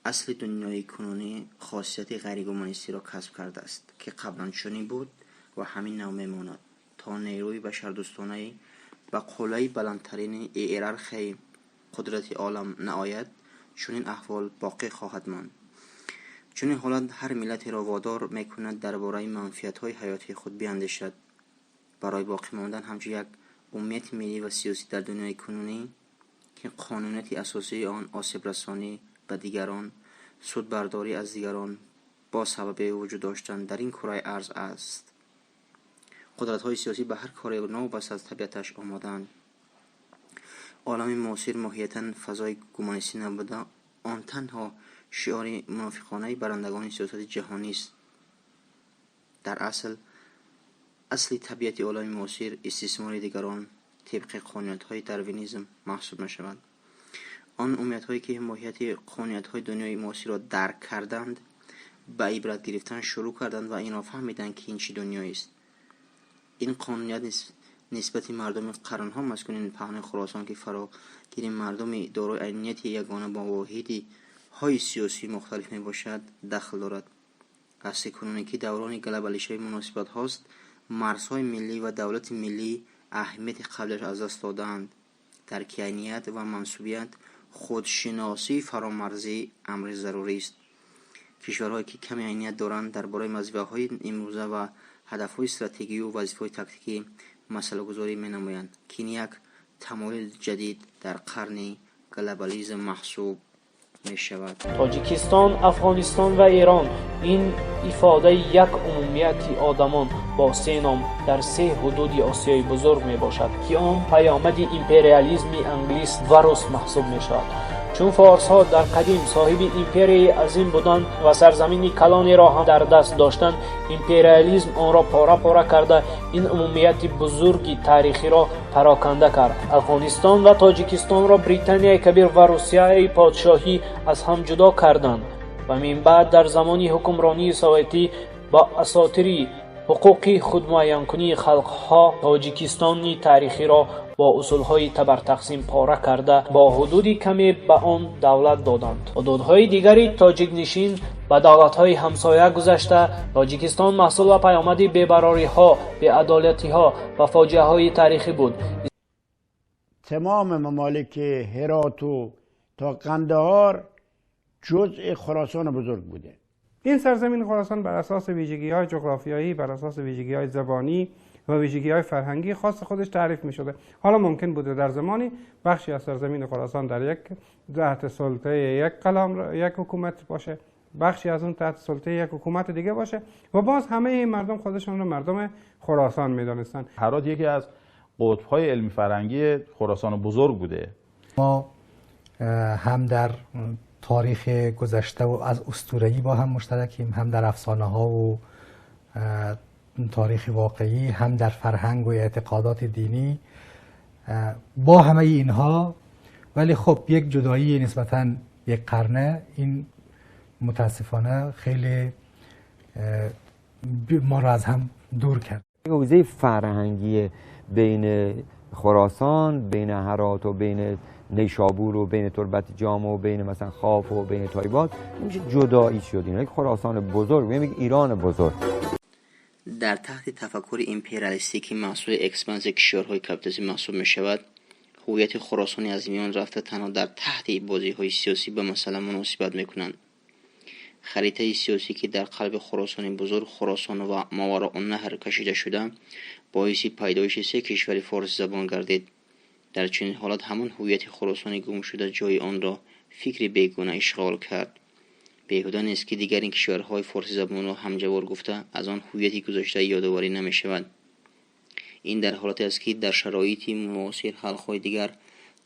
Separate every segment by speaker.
Speaker 1: Асли дунёи кунунӣ хосияти ғайригуманистиро касб кардааст, ки қаблан чунин буд ва ҳамин нав мемонад. То нерӯи башардӯстонае ба қуллаи баландтарини иерархияи қудрати олам наояд, чунин аҳвол боқӣ хоҳад монд. Чунин ҳолат ҳар миллатеро водор мекунад дар бораи манфиатҳои ҳаётии худ биандешад. Барои боқӣ мондан ҳамчун як умумияти миллӣ ва сиёсӣ дар дунёи кунунӣ, ки қонунияти асосии он осебрасонӣ ба дигарон, судбардорӣ аз дигарон бо сабаби вуҷуд доштан дар ин кураи арз аст. Қудратҳои сиёсӣ ба ҳар коре новобаста аз табиаташ омодаанд. Олами муосир моҳиятан фазои гуманистӣ набуда, он танҳо шиори мунофиқонаи барандагони сиёсати ҷаҳонист. Дар асл, асли табиати олами муосир истисмори дигарон тибқи қонуниятҳои дарвинизм маҳсуб мешавад. Он умумиятҳое ки моҳияти қонуниятҳои дунёи муосирро дарк карданд, ба ибрат гирифтан шурӯъ карданд ва инро фаҳмиданд, ки ин чӣ дунёест. Ин қонуният нисбати мардуми қарнҳо маскуни паҳнои Хуросон, ки фарогири мардуми дорои айнияти ягона бо воҳидҳои сиёсии мухталиф мебошад, дахл дорад. Асри кунунӣ, ки даврони глобалишавии муносибатҳост, марзҳои миллӣ ва давлати миллӣ аҳамияти қаблиаш аз даст додаанд. Дарки айният ва мансубият, худшиносии фаромарзӣ амри зарурист. Кишварҳое ки каме айният доранд, дар бораи вазифаҳои имрӯза ва ҳадафҳои стратегию вазифаҳои тактикӣ масъалагузорӣ менамоянд, ки ин як тамоюли ҷадид дар қарни глобализм маҳсуб мешавад.
Speaker 2: Тоҷикистон, Афғонистон ва Эрон ин ифодаи як умумияти одамон бо се ном дар се ҳудуди Осиёи Бузург мебошад, ки он паёмади империализми англис ва рус маҳсуб мешавад. Чун форсҳо дар қадим соҳиби империяи азим буданд ва сарзамини калонеро ҳам дар даст доштанд, империализм онро пора-пора карда, ин умумияти бузурги таърихиро пароканда кард. Афғонистон ва Тоҷикистонро Британияи Кабир ва Русияи подшоҳӣ аз ҳам ҷудо карданд ва минбаъд дар замони ҳукмронии советӣ бо асотири ҳуқуқи худмуайянкунии халқҳо Тоҷикистони таърихиро бо усулҳои табартақсим пора карда, бо ҳудуди каме ба он давлат доданд. Ҳудудҳои дигари тоҷикнишин ба давлатҳои ҳамсоя гузашта, Тоҷикистон маҳсул ва паёмади бебарориҳо, беадолатиҳо ва фоҷиаҳои таърихӣ буд.
Speaker 3: تمام ممالک هرات و تا قندهار جزء خراسان بزرگ بوده.
Speaker 4: این سرزمین خراسان بر اساس ویژگی های جغرافیایی، بر اساس ویژگی های زبانی و ویژگی های فرهنگی خاص خودش تعریف می شده. حالا ممکن بوده در زمانی بخشی از سرزمین خراسان در یک تحت سلطه یک قلم یک حکومت باشه، بخشی از اون تحت سلطه یک حکومت دیگه باشه و باز همه این مردم خودشان رو مردم خراسان میدانستند.
Speaker 5: هرات یکی از قطب‌های علمی فرهنگی خراسان بزرگ بوده.
Speaker 6: ما هم در تاریخ گذشته و از اسطوره‌ای با هم مشترکیم، هم در افسانه‌ها و تاریخ واقعی، هم در فرهنگ و اعتقادات دینی، با همه اینها ولی خب یک جدایی نسبتاً یک قرنه این متاسفانه خیلی ما را از هم دور کرد.
Speaker 7: حوزه فرهنگی بین خراسان، بین هرات و بین نیشابور و بین تربت جام و بین مثلا خواف و بین تایباد نمیشه جدایی شد. اینا یک خراسان بزرگ، میگه ایران بزرگ.
Speaker 1: در تحت تفکر империалистӣ، ки маҳсули экспансияи кишварҳои капиталистӣ маҳсуб мешавад, ҳуввияти хуросонӣ аз миён рафта, танҳо дар таҳти бозиҳои сиёсӣ ба масъала муносибат мекунанд. Харитаи сиёсӣ, ки дар қалби Хуросони Бузург, Хуросон ва Мовароуннаҳр кашида шуда, боиси пайдоиши се кишвари форсизабон гардид. Дар чунин ҳолат ҳамон ҳуввияти хуросонӣ гумшуда ҷои онро фикри бегона ишғол кард. Беҳуда нест, ки дигар ин кишварҳои форсизабонро ҳамҷавор гуфта, аз он ҳуввияти гузашта ёдоварӣ намешавад. Ин дар ҳолате аст, ки дар шароити муосир халқҳои дигар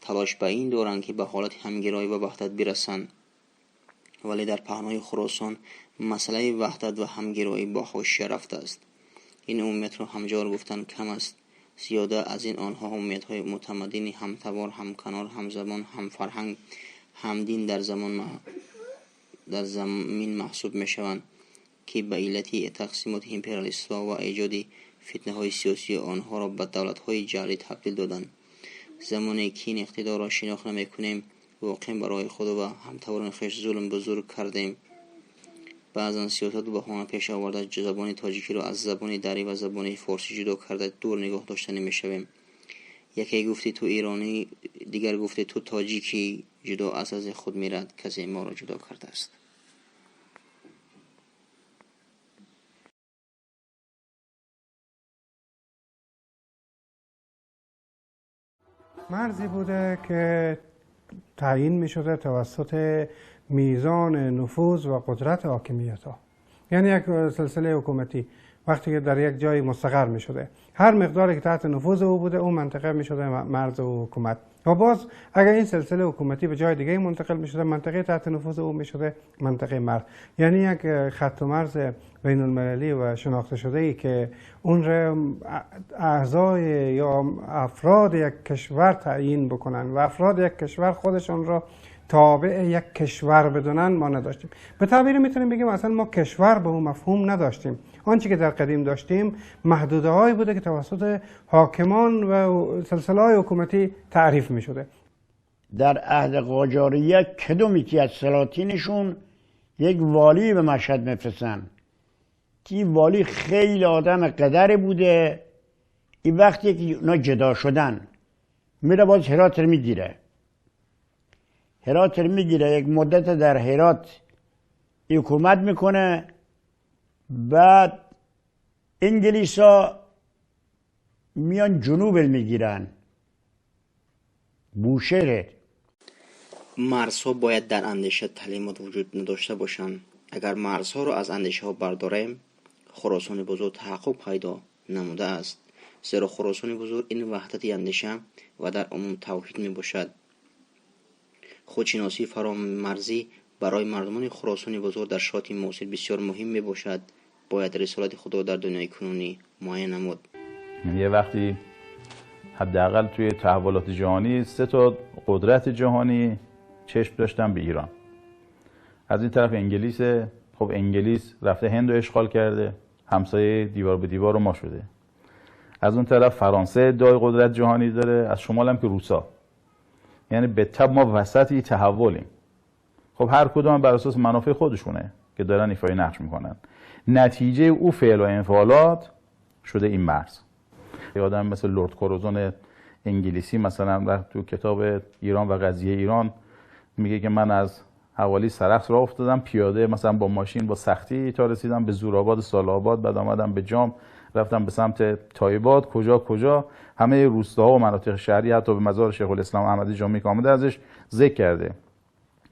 Speaker 1: талош ба ин доранд, ки ба ҳолати ҳамгироӣ ва ваҳдат бирасанд, вале дар паҳнои Хуросон масъалаи ваҳдат ва ҳамгироӣ ба ҳошия рафтааст. Ин умумиятро ҳамҷавор гуфтан кам аст. Зиёда аз ин онҳо умумиятҳои мутамаддини ҳамтабор, ҳамканор, ҳамзабон, ҳамфарҳанг, ҳамдин дар замин маҳсуб мешаванд, ки ба иллати тақсимоти империалистҳо ва эҷоди фитнаҳои сиёсӣ онҳоро ба давлатҳои ҷаълӣ табдил доданд. Замоне ки ин иқтидорро шинохт намекунем, Воқеан барои худ ва ҳамтаврони хеш зулм бузург кардем. Баъзан сиёсату баҳона пеш оварда забони тоҷикиро аз забони дарӣ ва забони форсӣ ҷудо карда дур нигоҳ дошта намешавем. Яке гуфти ту иронӣ, дигар гуфти ту тоҷикӣ. Ҷудо аз худ мерад, касе моро ҷудо кардааст.
Speaker 4: مرزی بوده که تعیین می شده توسط میزان نفوذ و قدرت حاکمیت ها. یعنی یک سلسله حکومتی وقتی که در یک جای مستقر می شده، هر مقداری که تحت نفوذ او بوده اون منطقه می شده مرز او حکومت، و باز اگر این سلسله حکومتی به جای دیگه منتقل می شده، منطقه تحت نفوذ او می شده منطقه مرز. یعنی یک خط و مرز بین المللی و شناخته شده ای که اون را اعضای یا افراد یک کشور تعیین بکنن و افراد یک کشور خودشان را تابع یک کشور بدونن ما نداشتیم. به تعبیر میتونیم بگیم اصلا ما کشور به اون مفهوم نداشتیم. آنچه که در قدیم داشتیم محدوده هایی بوده که توسط حاکمان و سلسله های حکومتی تعریف میشده.
Speaker 3: در عهد قاجاریه کدوم یکی از سلاطینشون یک والی به مشهد میفرستن که والی خیلی آدم قدری بوده. این وقتی که اونا جدا شدن میره باز هرات رو میگیره. هرات رو میگیره، یک مدت در هرات حکومت میکنه. بعد انگلیس ها میان جنوب میگیرن، بوشهر.
Speaker 1: مرزها باید در اندیشه تعلیمات وجود نداشته باشند. اگر مرزها را از اندیشه ها برداریم، خراسان بزرگ تحقق پیدا نموده است، زیرا خراسان بزرگ این وحدت اندیشه و در عموم توحید می باشد. خودشناسی فرامرزی برای مردمان خراسان بزرگ در شرایط معاصر بسیار مهم می باشد. باید رسالت خود را در دنیای کنونی معین نمود.
Speaker 5: یه وقتی حداقل توی تحولات جهانی سه تا قدرت جهانی چشم داشتن به ایران. از این طرف انگلیس، خب انگلیس رفته هند رو اشغال کرده، همسایه دیوار به دیوار ما شده. از اون طرف فرانسه ادعای قدرت جهانی داره، از شمال هم که روسا. یعنی به تب ما وسط این تحولیم. خب هر کدوم بر اساس منافع خودشونه که دارن ایفای نقش میکنن. نتیجه او فعل و انفعالات شده این مرز. یه آدم مثل لرد کوروزون انگلیسی مثلا تو کتاب ایران و قضیه ایران میگه که من از حوالی سرخس راه افتادم پیاده، مثلا با ماشین با سختی تا رسیدم به زورآباد سالآباد، بعد آمدم به جام، رفتم به سمت تایباد، کجا کجا، همه روستاها و مناطق شهری، حتی به مزار شیخ الاسلام احمد جامی که آمده ازش ذکر کرده.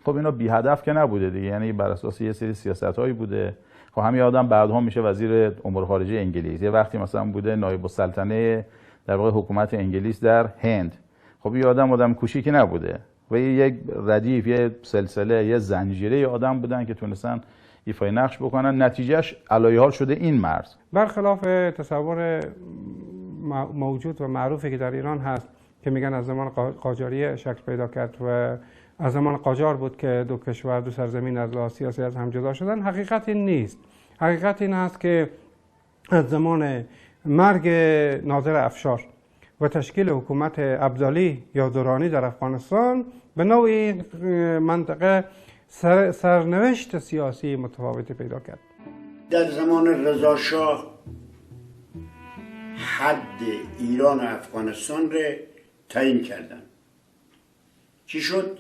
Speaker 5: خب اینا بی هدف که نبوده دیگه، یعنی بر اساس یه سری سیاست‌هایی بوده. خب همین آدم بعدها میشه وزیر امور خارجه انگلیس، یه وقتی مثلا بوده نایب السلطنه در واقع حکومت انگلیس در هند. خب یه آدم کوچیکی نبوده و یک ردیف، یه سلسله، یه زنجیره آدم بودن که تونستن ایفای نقش بکنن. نتیجهش علایه حال شده این مرز.
Speaker 4: برخلاف تصور موجود و معروفی که در ایران هست که میگن از زمان قاجاریه شکل پیدا کرد و از زمان قاجار بود که دو کشور، دو سرزمین از لحاظ سیاسی از هم جدا شدن، حقیقت این نیست. حقیقت این است که از زمان مرگ نادر افشار و تشکیل حکومت ابدالی یا دورانی در افغانستان به نوعی منطقه سرنوشت سیاسی متفاوتی پیدا کرد.
Speaker 3: در زمان رضا شاه حد ایران و افغانستان را تعیین کردن. چی شد؟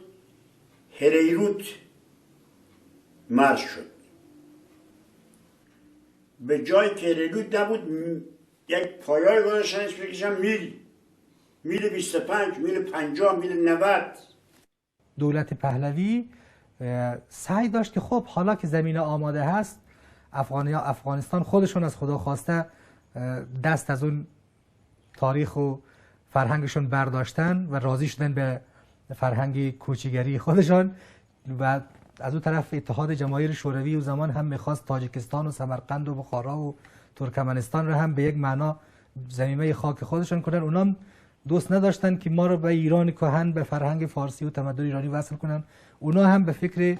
Speaker 3: هریروت مرز شد. به جای که هریروت نبود یک پایای گذاشتن اسمش میل، میل 25، میل 50، میل 90.
Speaker 6: دولت پهلوی سعی داشت که خب حالا که زمینه آماده هست، افغانیا افغانستان خودشون از خدا خواسته دست از اون تاریخ و فرهنگشون برداشتن و راضی شدن به فرهنگ کوچیگری خودشان، و از اون طرف اتحاد جماهیر شوروی و زمان هم میخواست تاجیکستان و سمرقند و بخارا و ترکمنستان رو هم به یک معنا زمینه خاک خودشون کنن. اونام دوست نداشتن که ما رو به ایران کهن، به فرهنگ فارسی و تمدن ایرانی وصل کنن. اونا هم به فکر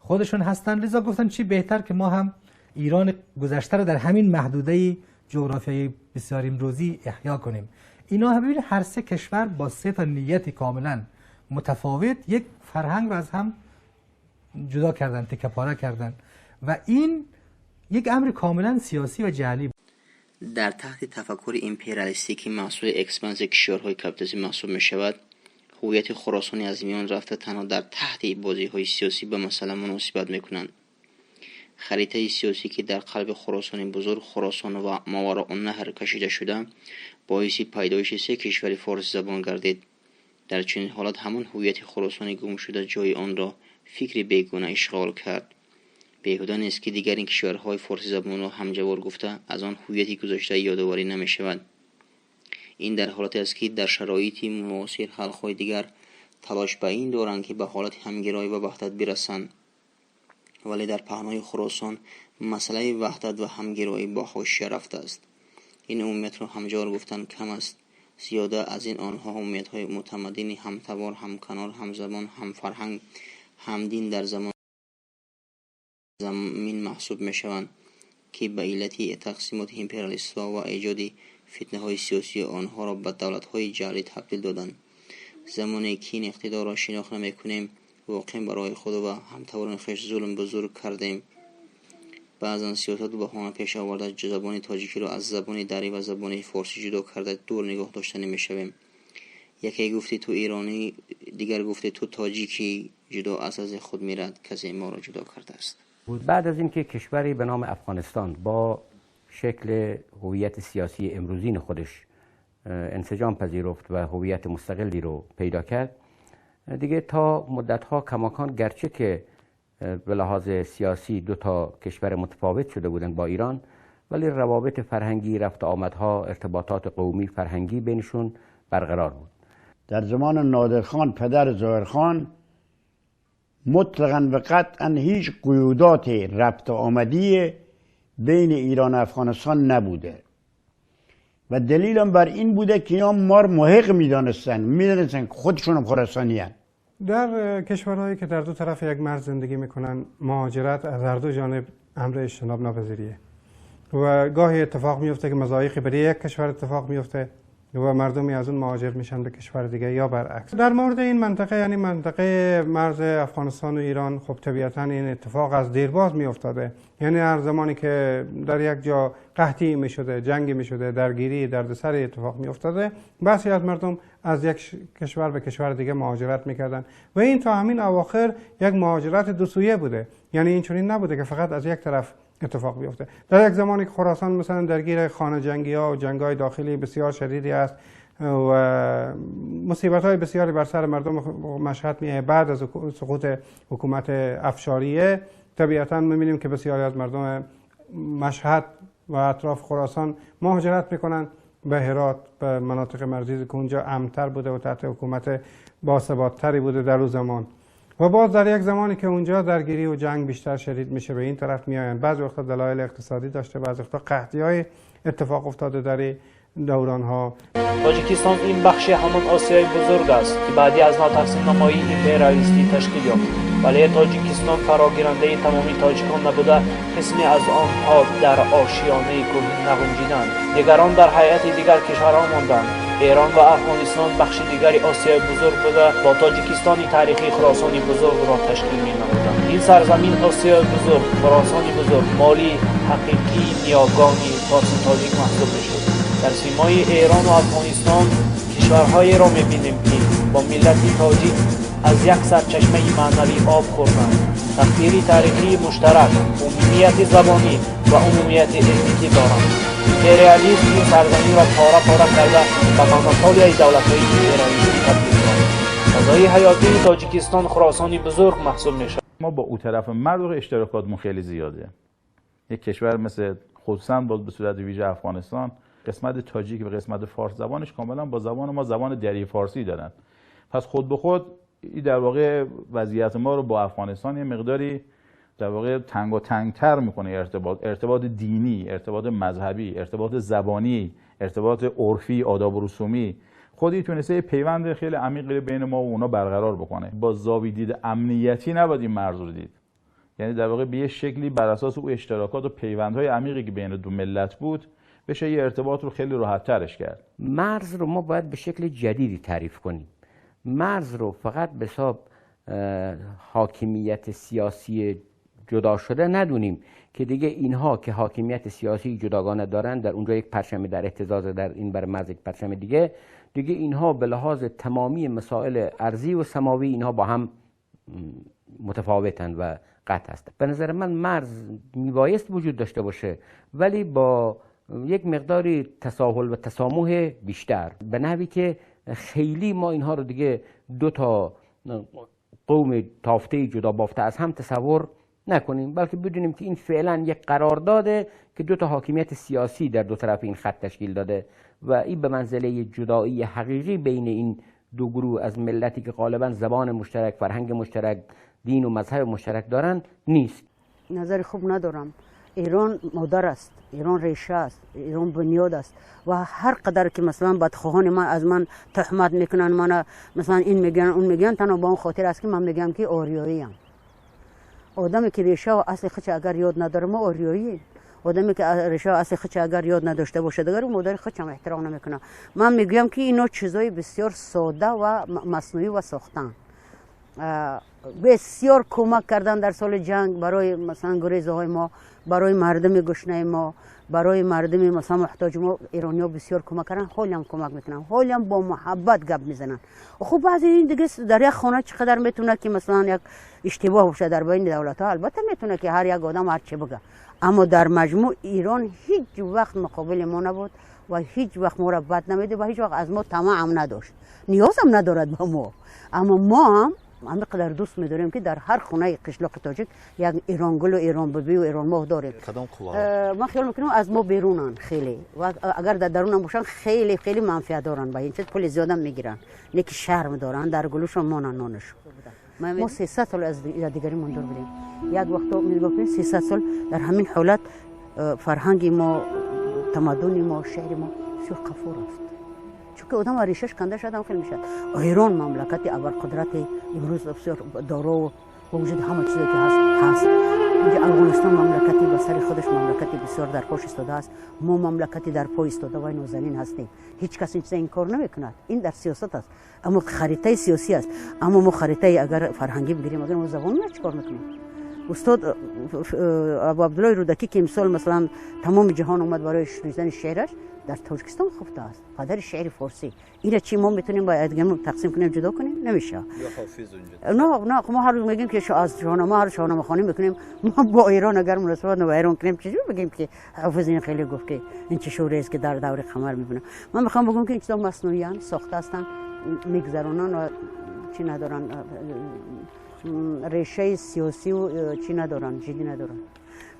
Speaker 6: خودشون هستن، لذا گفتن چی بهتر که ما هم ایران گذشته رو در همین محدوده جغرافیایی بسیار امروزی احیا کنیم. اینا هم ببینید هر سه کشور با سه تا نیت کاملا متفاوت یک فرهنگ رو از هم جدا کردن، تکه پاره کردن و این یک امر کاملا سیاسی و جعلی.
Speaker 1: Дар таҳти тафаккури империалистӣ, ки маҳсули экспансияи кишварҳои капиталистӣ маҳсуб мешавад, ҳуввияти хуросонӣ аз миён рафта, танҳо дар таҳти бозиҳои сиёсӣ ба масъала муносибат мекунанд. Харитаи сиёсӣ, ки дар қалби Хуросони Бузург, Хуросон ва Мовароуннаҳр кашида шуда, боиси пайдоиши се кишвари форсизабон гардид. Дар чунин ҳолат ҳамон ҳуввияти хуросонӣ гумшуда ҷои онро фикри бегона ишғол кард. Беҳуда нест, ки дигар ин кишварҳои форсизабонро ҳамҷавор гуфта, аз он ҳуввияти гузашта ёдоварӣ намешавад. Ин дар ҳолате аст, ки дар шароити муосир халқҳои дигар талош ба ин доранд, ки ба ҳолати ҳамгироӣ ва ваҳдат бирасанд, вале дар паҳнои Хуросон масъалаи ваҳдат ва ҳамгироӣ ба ҳошия рафтааст. Ин умумиятро ҳамҷавор гуфтан кам аст. Зиёда аз ин, онҳо умумиятҳои мутамаддини ҳамтабор, ҳамканор, ҳамзабон, ҳамфарҳанг, ҳамдин дар замон замин маҳсуб мешаванд, ки ба иллати тақсимоти империалистҳо ва эҷоди фитнаҳои сиёсӣ онҳоро ба давлатҳои ҷаълӣ табдил доданд. Замоне ки ин иқтидорро шинохт намекунем, воқеан барои худ ва ҳамтаборони хеш зулм бузург кардем. Баъзан сиёсату баҳона пеш оварда, забони тоҷикиро аз забони дарӣ ва забони форсӣ ҷудо карда, дур нигоҳ дошта намешавем. Яке гуфти ту иронӣ, дигар гуфти ту тоҷикӣ, ҷудо аз аз худ мирад, касе моро ҷудо кардааст.
Speaker 8: بعد از اینکه کشوری به نام افغانستان با شکل هویت سیاسی امروزین خودش انسجام پذیرفت و هویت مستقلی رو پیدا کرد، دیگه تا مدت‌ها کماکان گرچه که به لحاظ سیاسی دو تا کشور متفاوت شده بودند با ایران، ولی روابط فرهنگی، رفت آمدها، ارتباطات قومی فرهنگی بینشون برقرار بود.
Speaker 3: در زمان نادرخان، پدر ظاهرخان، مطلقا و قطعا هیچ قیودات رفت آمدی بین ایران و افغانستان نبوده و دلیلم بر این بوده که اینا ما رو محق میدانستن، میدانستن که خودشون هم خراسانی هن.
Speaker 4: در کشورهایی که در دو طرف یک مرز زندگی میکنن، مهاجرت از هر دو جانب امر اجتناب ناپذیریه و گاهی اتفاق میفته که مضایقی برای یک کشور اتفاق میفته و مردمی از اون مهاجر میشن به کشور دیگه یا برعکس. در مورد این منطقه، یعنی منطقه مرز افغانستان و ایران، خب طبیعتا این اتفاق از دیرباز میافتاده. یعنی هر زمانی که در یک جا قحطی میشده، جنگی میشده، درگیری، دردسر اتفاق میافتاده، بعضی از مردم از یک کشور به کشور دیگه مهاجرت میکردن و این تا همین اواخر یک مهاجرت دو سویه بوده. یعنی این چنین نبوده که فقط از یک طرف اتفاق بیفته. در یک زمانی که خراسان مثلا درگیر خانه جنگی ها و جنگ های داخلی بسیار شدیدی است و مصیبت های بسیاری بر سر مردم مشهد میه، بعد از سقوط حکومت افشاریه طبیعتا میبینیم که بسیاری از مردم مشهد و اطراف خراسان مهاجرت میکنن به هرات، به مناطق مرزی که اونجا امن‌تر بوده و تحت حکومت باثبات‌تری بوده در اون زمان. و باز در یک زمانی که اونجا درگیری و جنگ بیشتر شدید میشه به این طرف میآیند. بعضی وقتا دلایل اقتصادی داشته، بعضی وقتا قحطی‌های اتفاق افتاده در دوران‌ها.
Speaker 2: Тоҷикистон ин бахши ҳамон Осиёи Бузург аст, ки баъди аз нотақсимнамоии империалистӣ ташкил ёфт, вале Тоҷикистон фарогирандаи тамоми тоҷикон набуда, қисме аз онҳо дар ошиёнаи кӯҳӣ нағунҷиданд, дигарон дар ҳайати дигар кишварҳо монданд. Эрон ва Афғонистон бахши дигари Осиёи Бузург буда, бо Тоҷикистони таърихии Хуросони Бузургро ташкил менамуданд. Ин сарзамин, Осиёи Бузург, Хуросони Бузург, моли ҳақиқии ниёгони форсу тоҷик маҳсуб мешуд. Дар симои Эрону Афғонистон кишварҳоеро мебинем, ки бо миллати тоҷик аз як сарчашмаи маънавӣ об хӯрданд, тақдири таърихии муштарак, умумияти забонӣ ва умумияти этникӣ доранд. Империализм ин сарзаминро пора пора карда, ба монополияи давлатҳои империалистӣ табдил дод. Фазои ҳаётии Тоҷикистон Хуросони Бузург маҳсуб мешавад.
Speaker 5: ما با او طرف مرز اشتراکاتمون خیلی زیاده. یک کشور مثل، خصوصا باز به صورت ویژه افغانستان، قسمت تاجیک و قسمت فارس زبانش کاملا با زبان ما، زبان دری فارسی دارن. پس خود به خود این در واقع وضعیت ما رو با افغانستان یه مقداری در واقع تنگ و تنگتر میکنه. ارتباط دینی، ارتباط مذهبی، ارتباط زبانی، ارتباط عرفی، آداب و رسومی، خودی تونسته یه پیوند خیلی عمیقی بین ما و اونا برقرار بکنه. با زاویه دید امنیتی نباید این مرز رو دید. یعنی در واقع به یه شکلی بر اساس او اشتراکات و پیوندهای عمیقی که بین دو ملت بود بشه یه ارتباط رو خیلی راحت ترش کرد.
Speaker 8: مرز رو ما باید به شکل جدیدی تعریف کنیم. مرز رو فقط به حساب حاکمیت سیاسی جدا شده ندونیم که دیگه اینها که حاکمیت سیاسی جداگانه دارن، در اونجا یک پرچم در اهتزاز، در این بر مرز یک پرچم دیگه اینها به لحاظ تمامی مسائل ارضی و سماوی اینها با هم متفاوتن و قطع هستند. به نظر من مرز میبایست وجود داشته باشه، ولی با یک مقداری تساهل و تسامح بیشتر، به نحوی که خیلی ما اینها رو دیگه دو تا قوم تافته جدا بافته از هم تصور نکنیم، بلکه بدونیم که این فعلا یک قرارداده که دو تا حاکمیت سیاسی در دو طرف این خط تشکیل داده و این به منزله جدایی حقیقی بین این دو گروه از ملتی که غالبا زبان مشترک، فرهنگ مشترک، دین و مذهب مشترک دارن نیست.
Speaker 9: نظر خوب ندارم. ایران مادر است، ایران ریشه است، ایران بنیاد است و هر قدر که مثلا بدخواهان من از من تهمت میکنن، من مثلا این میگن اون میگن، تنها با اون خاطر است که من میگم که آریایی ام. آدمی که ریشه و اصل خودش اگر یاد نداره، ما آریایی. آدمی که ریشه و اصل خودش اگر یاد نداشته باشه، دیگر مادر خودش هم احترام نمیکنه. من میگم که اینا چیزای بسیار ساده و مصنوعی و ساختن. بسیار کمک کردن در سال جنگ برای مثلا گریزهای ما، برای مردم گشنه ما، برای مردم مثلا محتاج ما، ایرانی‌ها بسیار کمک کردن، حالی هم کمک میکنن، حالی هم با محبت گپ میزنن. خب بعضی این دیگه در یک خانه چقدر میتونه که مثلا یک اشتباه باشه در بین دولت ها، البته میتونه که هر یک آدم هر چه بگه، اما در مجموع ایران هیچ وقت مقابل ما نبود و هیچ وقت ما را بد نمیده و هیچ وقت از ما طمع هم نداشت، نیاز هم ندارد با ما. اما ما هم همینقدر دوست می‌داریم که در هر خونه قشلاق تاجیک یک ایرانگل و ایران ببی و ایران ماه داریم.
Speaker 10: کدام قوا؟
Speaker 9: من خیال میکنم از ما بیرونن خیلی، و اگر در درون هم باشن خیلی خیلی منفعت دارن، با این چیز پول زیاد هم میگیرن، نه که شرم دارن در گلوشون مانن نانشون. ما 300 سال از دیگری دور بودیم. یک وقت نگاه کنید 300 سال در همین حالت فرهنگ ما، تمدن ما، شعر ما بسیار قفو رفت. چون که آدم ریشش کنده شد هم خیلی میشد. ایران مملکت ابرقدرت امروز بسیار دارا و با وجود همه چیزی که هست. اینجا افغانستان مملکتی به سر خودش مملکتی بسیار در پاش ایستاده است. ما مملکتی در پای ایستاده و نازنین هستیم. هیچ کس این چیز انکار نمیکند. این در سیاست است، اما خریطه سیاسی است. اما ما خریطه اگر فرهنگی بگیریم، اگر ما زبان ما چیکار میکنیم؟ استاد ابو عبدالله رودکی که امسال مثلا تمام جهان اومد برای شنیدن شعرش، در تاجیکستان خفته است، پدر شعر فارسی. اینه چی ما میتونیم با ادگم تقسیم کنیم جدا کنیم؟ نمیشه.
Speaker 10: یا حافظ اونجا.
Speaker 9: نه نه، ما هر روز میگیم که از شاهنامه، هر شاهنامه خوانی میکنیم. ما با ایران اگر مناسبت با ایران کنیم چجوری بگیم که حافظ این خیلی گفت که این چه شعری است که در دور قمر میبینه. من میخوام بگم که این چیزا مصنوعی ساخته هستن، میگذرونن و چی ندارن، ریشه سیاسی و چی ندارن، جدی ندارن.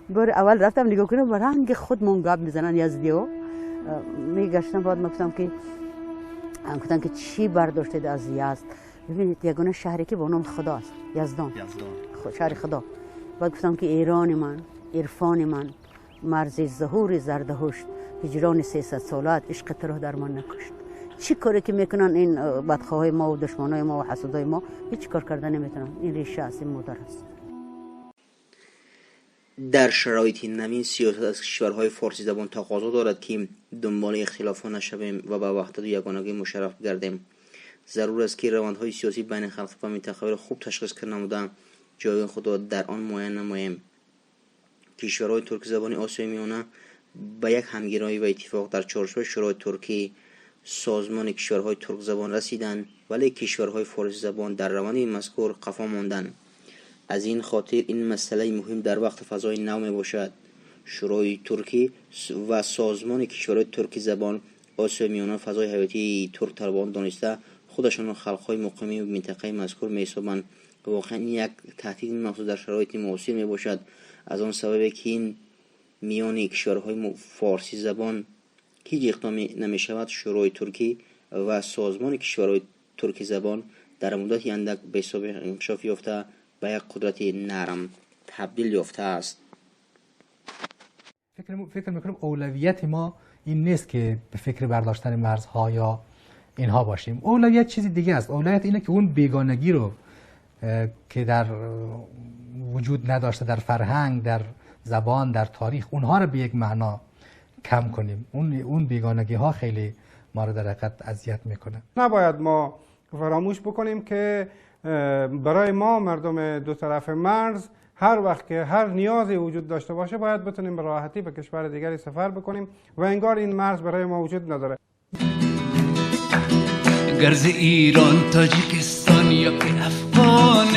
Speaker 9: بار اول رفتم نگاه کنم با رنگ خودمون گپ میزنن یزدی‌ها. میگشتم بعد گفتم که گفتم که چی برداشتید از یزد؟ ببینید یگانه شهری که با نام خداست، یزدان، شهر خدا. بعد گفتم که ایران من، عرفان من، مرز ظهور زردهشت، هجران 300 سالت، عشق تو را در من نکشت. چی کاری که میکنن این بدخواهای ما و دشمنای ما و حسودای ما، هیچ کار کرده نمیتونن. این ریشه است، این مادر است.
Speaker 1: در شرایط نوین سیاست از کشورهای فارسی زبان تقاضا دارد که دنبال اختلاف‌ها نشویم و به وحدت و یگانگی مشرف گردیم. ضرور است که روندهای سیاسی بین خلق و منطقه را خوب تشخیص نموده جایگاه خود را در آن معین نماییم. کشورهای ترک زبان آسیای میانه به یک همگرایی و اتفاق در چارچوب شورای ترکی سازمان کشورهای ترک زبان رسیدند، ولی کشورهای فارسی زبان در روند مذکور قفا ماندند. از این خاطر این مسئله مهم در وقت فضای نو می باشد. شورای ترکی و سازمان کشورهای ترکی زبان آسیای میانه فضای حیاتی ترک طلبان دانسته خودشان خلقهای مقیمی منطقه مذکور می حسابند. واقعا این یک تهدید مخصوص در شرایط معاصر می باشد، از آن سبب که این میان کشورهای فارسی زبان هیچ اقدامی نمی شود. شورای ترکی و سازمان کشورهای ترکی زبان در مدت اندک به حساب انکشاف یافته به یک قدرت نرم تبدیل یافته است.
Speaker 6: فکر میکنم اولویت ما این نیست که به فکر برداشتن مرزها یا اینها باشیم. اولویت چیزی دیگه است. اولویت اینه که اون بیگانگی رو که در وجود نداشته، در فرهنگ، در زبان، در تاریخ، اونها رو به یک معنا کم کنیم. اون بیگانگی ها خیلی ما رو در حقیقت اذیت میکنه.
Speaker 4: نباید ما فراموش بکنیم که برای ما مردم دو طرف مرز هر وقت که هر نیازی وجود داشته باشه باید بتونیم به راحتی به کشور دیگری سفر بکنیم و انگار این مرز برای ما وجود نداره.
Speaker 11: گرز ایران، تاجیکستان یا که افغان،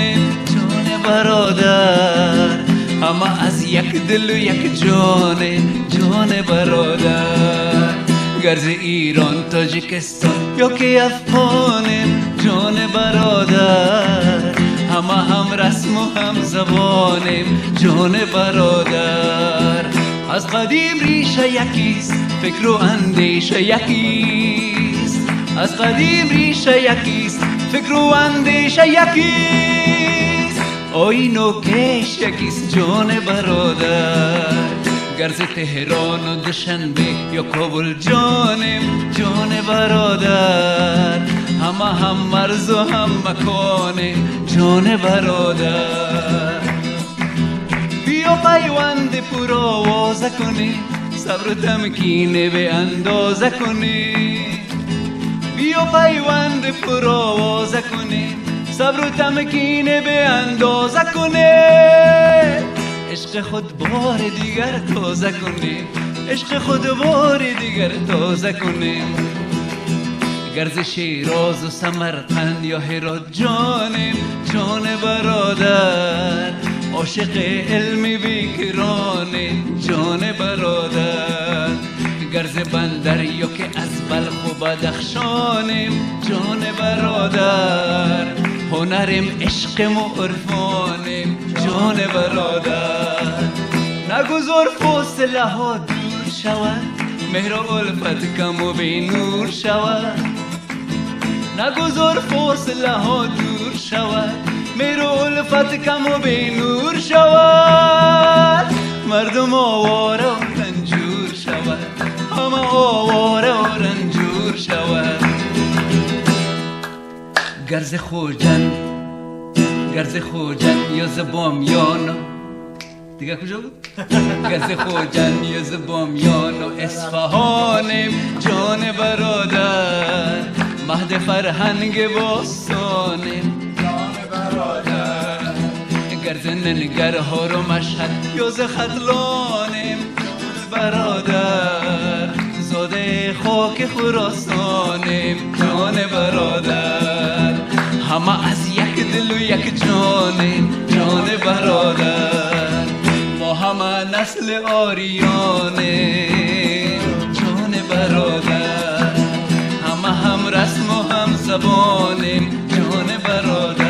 Speaker 11: جان برادر همه از یک دل و یک جان، جان برادر. گرز ایران، تاجیکستان یا که افغان، جان برادر همه هم رسم و هم زبانیم، جان برادر. از قدیم ریشه یکیست، فکر و اندیشه یکیست. از قدیم ریشه یکیست، فکر و اندیشه یکیست. آیین و کیش یکیست، جان برادر. گرز تهران و دوشنبه یا کابل جانم، جان برادر. همه هم مرز و هم مکانه، جان برادر. بیا پیوند پر آوازه کنی، صبر و تمکین به اندازه کنی. بیا پیوند پر آوازه کنی، صبر و تمکین به اندازه کنی. عشق خود بار دیگر تازه کنی، عشق خود بار دیگر تازه کنی. گرز شیراز و سمرقند یا هرات جانم، جان برادر. عاشق علم بیکرانه، جان برادر. گرز بندر یا که از بلخ و بدخشانم، جان برادر. هنرم عشقم و عرفانم، جان برادر. نگذار فاصله ها دور شود، مهر و الفت کم و بی نور شود. نگذار فاصله ها دور شود، مهر و الفت کم و بی نور شود. مردم آواره و رنجور شود، همه آواره و رنجور شود. گرز خوجند، گرز خوجند یا زبامیان، دیگه کجا بود؟ گرز خوجند یا زبامیان و اصفهانم، جان برادر. مهد فرهنگ باستانم، جان برادر. گرز ننگرهار و مشهد یا ز ختلانم، جان برادر. زاده خاک خراسانم، جان برادر. همه از یک دل و یک جانم، جان برادر. ما همه نسل آریانیم، جان برادر. همه هم رسم و هم زبانیم، جان برادر.